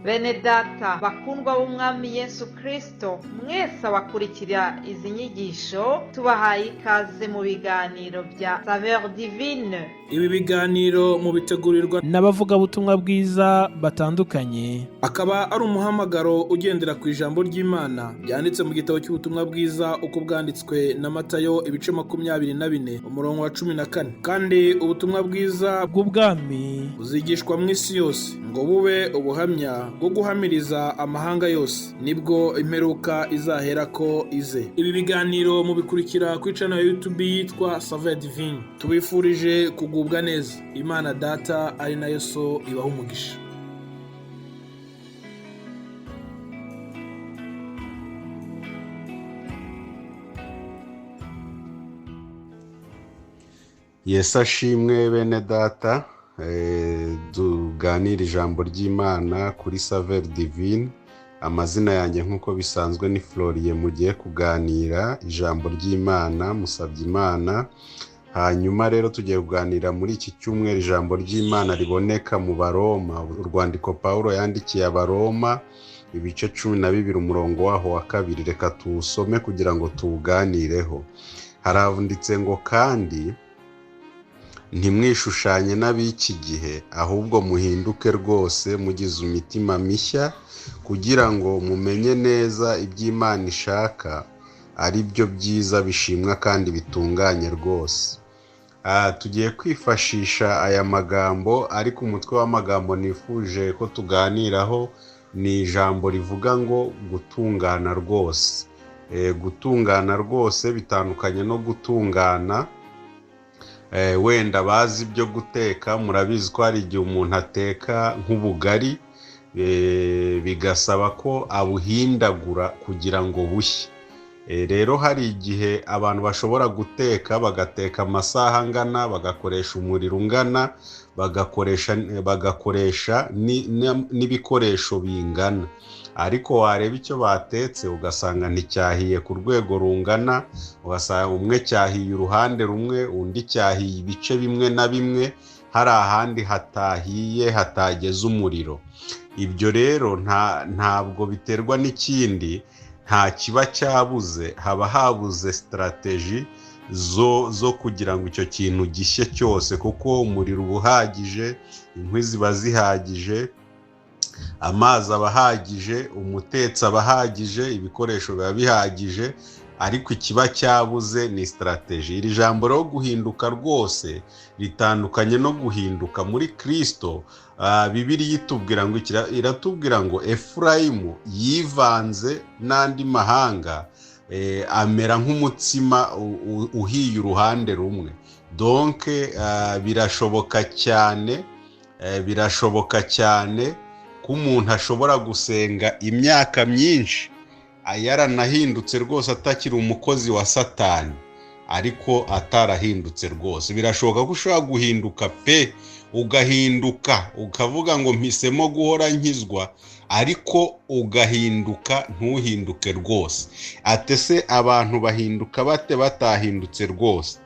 Bene data bakundwa b'Umwami Yesu Kristo, mwese abakurikira izi nyigisho, tubahaye ikaze mu biganiro bya Saveur Divine. Ibi biganiro mubitegurirwa n'abavugabutumwa bwiza batandukanye. Akaba ari umuhamagaro ugendera ku ijambo ry'Imana ryanditse mu gitabo cy'ubutumwa bwiza uko bwanditswe na Matayo, ibice 24, umurongo wa 14. Kandi ubutumwa bwiza bw'ubwami buzigishwa mu isi yose ngo bube ubuhamya bwo guhamiriza amahanga yose, nibwo imperuka izaherako ize. Ibi biganiro mubikurikira kuri channel ya YouTube yitwa Saveur Divine. Tubifurije kugubwa neza. Imana Data ari nayo So ibaha umugisha. Yesu ashimwe bene data, tuganire ijambo ry'Imana kuri Saveur Divine. Amazina yanjye nk'uko bisanzwe ni Floriye, mugiye kuganira ijambo ry'Imana, musabye Imana. Hanyuma rero tugiye kuganira muri iki cyumweru ijambo ry'Imana riboneka mu Baroma, urwandiko Pawulo yandikiye Abaroma, ibice 12, umurongo waho wa 2. Reka tuwusome kugira ngo tuwuganireho. Haranditse ngo: kandi ntimwishushanye n'ab'iki gihe, ahubwo muhinduke rwose mugize imitima mishya, kugira ngo mumenye neza iby'Imana ishaka, ari byo byiza bishimwa kandi bitunganye rwose. Tugiye kwifashisha aya magambo, ariko umutwe w'amagambo nifuje ko tuganiraho ni ijambo rivuga ngo gutungana rwose. Gutungana rwose bitandukanye no gutungana. Wenda bazi ibyo guteka murabizi ko hari igihe umuntu ateka nk'ubugari, bigasaba ko abuhindagura kugira ngo bushye. Rero hari igihe abantu bashobora guteka, bagateka amasaha angana, bagakoresha umuriro ungana, bagakoresha n'ibikoresho bingana, ariko wareba icyo batetse ugasanga nticyahiye ku rwego rungana, ugasanga umwe cyahiye uruhande rumwe, undi cyahiye ibice bimwe na bimwe, hari ahandi hatahiye, hatageze umuriro. Ibyo rero ntabwo biterwa n'ikindi, nta kiba cyabuze, haba habuze strategy zo kugira ngo icyo kintu gishye cyose, kuko umuriro uba uhagije, inkwi ziba zihagije, amazi aba ahagije, umutetsi aba ahagije, ibikoresho biba bihagije, ariko ikiba cyabuze ni strategy. Iri jambo rero guhinduka rwose ritandukanye no guhinduka muri Kristo. Bibiliya itubwira ngo, iratubwira ngo Efurayimu yivanze n'andi mahanga, amera nk'umutsima uhiye uruhande rumwe. Donc birashoboka cyane, birashoboka cyane ko umuntu ashobora gusenga imyaka myinshi yaranahindutse rwose, atakiri umukozi wa Satani, ariko atarahindutse rwose. Birashoboka ko ushobora guhinduka pe, ugahinduka ukavuga ngo mpisemo guhora nkizwa, ariko ugahinduka ntuhinduke rwose. Atese abantu bahinduka bate batahindutse rwose?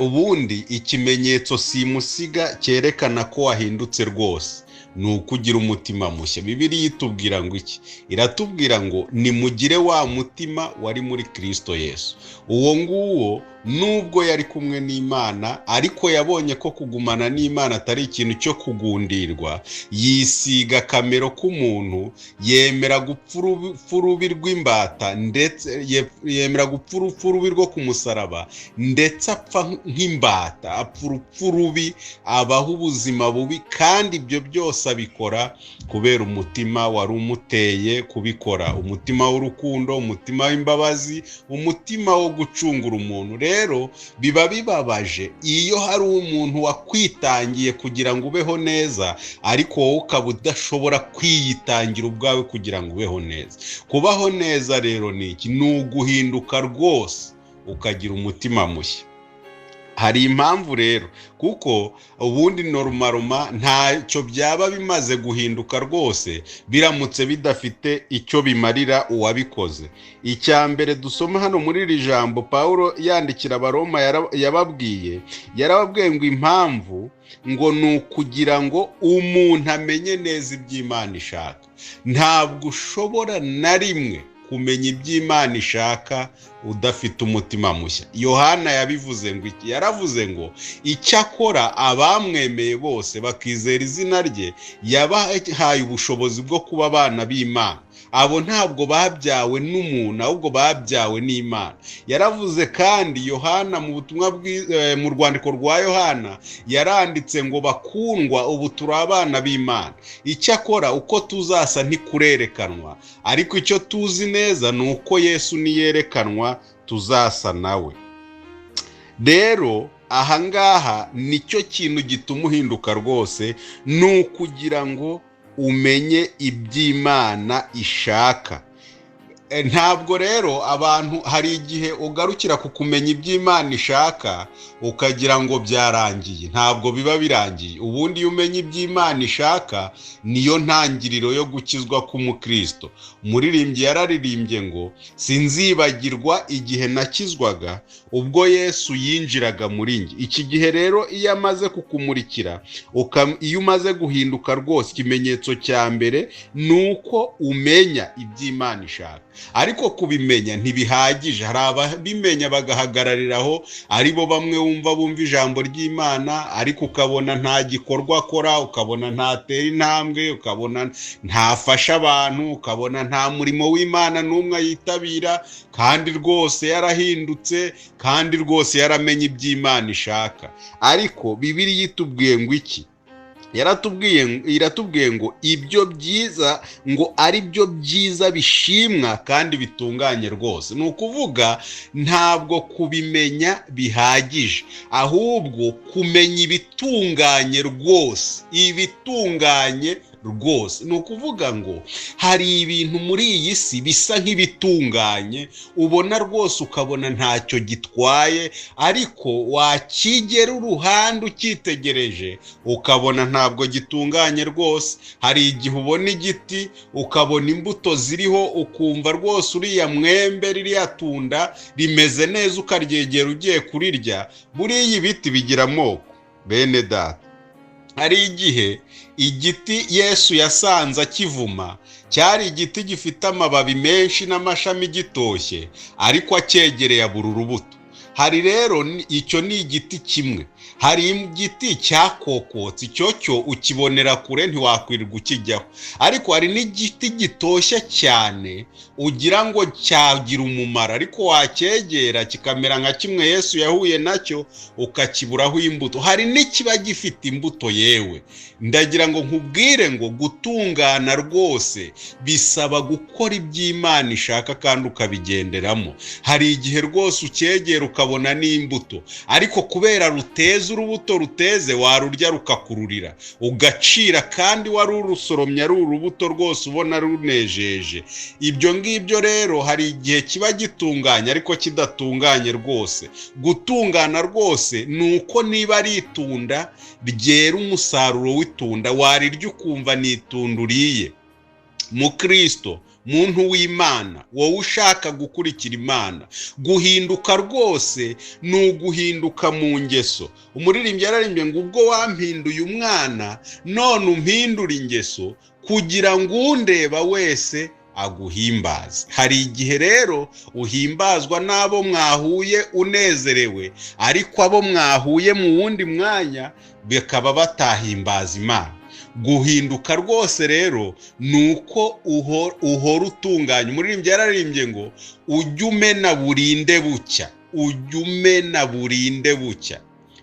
Ubundi ikimenyetso simusiga cyerekana ko wahindutse rwose ni uko ugira umutima mushya. Bibiliya itubwira ngo iki? Iratubwira ngo nimugire wa mutima wari muri Kristo Yesu. Uwo nguwo nubwo yari kumwe n'Imana, ariko yabonye ko kugumana n'Imana atari ikintu cyo kugundirwa, yisiga akamero k'umuntu, yemera gupfa urupfu rubi rw'imbata, ndetse yemera gupfa urupfu rubi rwo ku musaraba, ndetse apfa nk'imbata, apfa urupfu rubi, abaho ubuzima bubi, kandi ibyo byose abikora kubera umutima wari umuteye kubikora, umutima w'urukundo, umutima w'imbabazi, umutima wo gucungura umuntu. Rero biba bibabaje iyo hari umuntu wakwitangiye kugira ngo ubeho neza, ariko wowe ukaba udashobora kwiyitangira ubwawe kugira ngo ubeho neza. Kubaho neza rero ni iki? Ni uguhinduka rwose ukagira umutima mushya. Hari impamvu rero, kuko ubundi normalement ntacyo byaba bimaze guhinduka rwose biramutse bidafite icyo bimarira uwabikoze. Icya mbere dusoma hano muri iri jambo Pawulo yandikira Abaroma yababwiye, yarababwiye ngo impamvu ngo ni ukugira ngo umuntu amenye neza iby'Imana ishaka. Ntabwo ushobora na rimwe kumenya iby'Imana ishaka udafite umutima mushya. Yohana yabivuze ngo iki? Yaravuze ngo icyakora abamwemeye bose bakizera izina rye, yabahaye ubushobozi bwo kuba abana b'Imana. Abo ntabwo babyawe n'umuntu, ahubwo babyawe n'Imana. Yaravuze kandi Yohana mu butumwa mu rwandiko rwa Yohana yaranditse ngo bakundwa, ubu turi abana b'Imana, icyakora uko tuzasa ntikurerekanwa, ariko icyo tuzi neza ni uko Yesu niyerekanwa tuzasa nawe. Rero ahangaha nicyo kintu gituma uhinduka rwose, ni ukugira ngo umenye iby'Imana ishaka. Ntabwo rero abantu, hari igihe ugarukira ku kumenya iby'Imana ishaka ukagira ngo byarangiye. Ntabwo biba birangiye. Ubundi iyo umenya iby'Imana ishaka, niyo ntangiriro yo gukizwa k'umukristo. Umuririmbyi yararirimbye ngo sinzibagirwa igihe nakizwaga, ubwo Yesu yinjiraga muri njye. Iki gihe rero iyo amaze kukumurikira, iyo umaze guhinduka rwose, ikimenyetso cya mbere ni uko umenya iby'Imana ishaka. Ariko kubimenya ntibihagije. Hari ababimenya bagahagarariraho, aribo bamwe wumva bumva ijambo ry'Imana, ariko ukabona nta gikorwa akora, ukabona ntatera intambwe, ukabona ntafasha abantu, ukabona nta murimo w'Imana n'umwe yitabira, kandi rwose yarahindutse, kandi rwose yaramenye iby'Imana ishaka. Ariko Bibiliya itubwiye ngo iki? Yaratubwiye, iratubwiye ngo ibyo byiza, ngo ari byo byiza bishimwa kandi bitunganye rwose. Ni ukuvuga ntabwo kubimenya bihagije, ahubwo kumenya ibitunganye rwose. Ibitunganye rwose ni ukuvuga ngo hari ibintu muri iyi si bisa nk'ibitunganye, ubona rwose ukabona ntacyo gitwaye, ariko wakigera uruhande ukitegereje ukabona ntabwo gitunganye rwose. Hari igihe ubona igiti, ukabona imbuto ziriho, ukumva rwose uriya mwembe, ririya tunda rimeze neza, ukaryegera ugiye kurirya. Buriya ibiti bigira amoko, bene data. Hari igihe igiti Yesu yasanze akivuma cyari igiti gifite amababi menshi n'amashami gitoshye, ariko acyegereye abura urubuto. Hari rero, icyo ni igiti kimwe. Hari igiti cyakokotse, icyo cyo ukibonera kure, ntiwakwirirwa ukijyaho. Ariko hari n'igiti gitoshye cyane ugira ngo cyagira umumaro, ariko wacyegera kikamera nka kimwe Yesu yahuye nacyo, ukakiburaho imbuto. Hari n'ikiba gifite imbuto. Yewe, ndagira ngo nkubwire ngo gutungana rwose bisaba gukora iby'Imana ishaka kandi ukabigenderamo. Hari igihe rwose ucyegera ukabona n'imbuto, ariko kubera ruteze urubuto ruteze, warurya rukakururira, ugacira, kandi wari urusoromye ari urubuto rwose ubona runejeje. Ibyo ngibyo rero hari igihe kiba gitunganye ariko kidatunganye rwose. Gutungana rwose ni uko niba ari itunda ryera umusaruro w'itunda, warirya ukumva ni itunda uriye. Mukristo, muntu w'Imana, wowe ushaka gukurikira Imana, guhinduka rwose ni uguhinduka mu ngeso. Umuririmbyi yararimbye ngo ubwo wampinduye umwana, none umpindura ingeso, kugira ngo undeba wese aguhimbaze. Hari igihe rero uhimbazwa n'abo mwahuye unezerewe, ariko abo mwahuye mu wundi mwanya bakaba batahimbaza Imana. Guhinduka rwose rero ni uko uhora utunganya. Umuririmbyi yararimbye ngo ujye umena burinde bucya, ujye umena burinde bucya,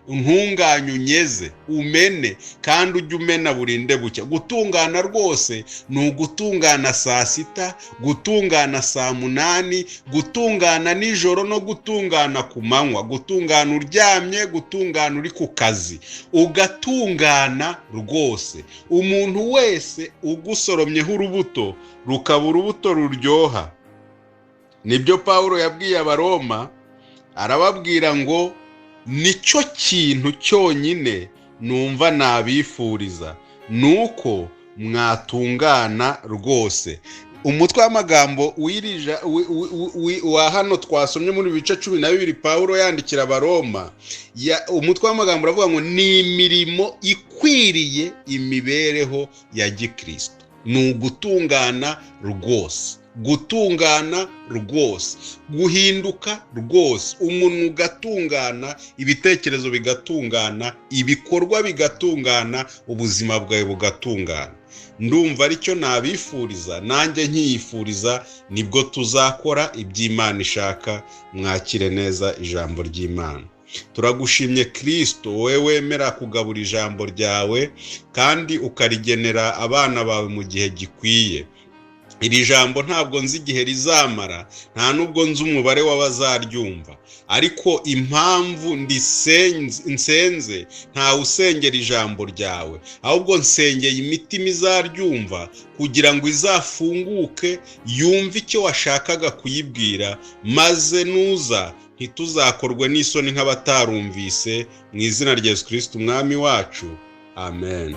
ntunganye unyeze umene, kandi ujye umena burinde bucya. Gutungana rwose ni ugutungana saa 6, gutungana saa 8, gutungana nijoro no gutungana ku manywa, gutungana uryamye, gutungana uri ku kazi, ugatungana rwose. Umuntu wese ugusoromyeho urubuto rukaba urubuto ruryoha. Nibyo Pawulo yabwiye Abaroma, arababwira ngo Nicyo kintu cyonyine numva nabifuriza, ni uko mwatungana rwose. Umutwe w'amagambo wa hano twasomye muri bice 12 Pawulo yandikira Abaroma, umutwe w'amagambo uravuga ngo ni imirimo ikwiriye imibereho ya gikristo. Ni ugutungana rwose, gutungana rwose, guhinduka rwose, umuntu ugatungana, ibitekerezo bigatungana, ibikorwa bigatungana, ubuzima bwawe bugatungana. Ndumva aricyo nabifuriza, nanjye nkiyifuriza, nibwo tuzakora iby'Imana ishaka. Mwakire neza ijambo ry'Imana. Turagushimye Kristo, wowe wemera kugabura ijambo ryawe kandi ukarigenera abana bawe mu gihe gikwiye. Iri jambo ntabwo nzi igihe rizamara, nta nubwo nzi umubare w'abazaryumva, ariko impamvu nsenze, ntawe usengera ijambo ryawe, ahubwo nsengeye imitima izaryumva kugira ngo izafunguke yumve icyo washakaga kuyibwira, maze nuza ntituzakorwe n'isoni nk'abatarumvise. Mu izina rya Yesu Kristo umwami wacu, amen.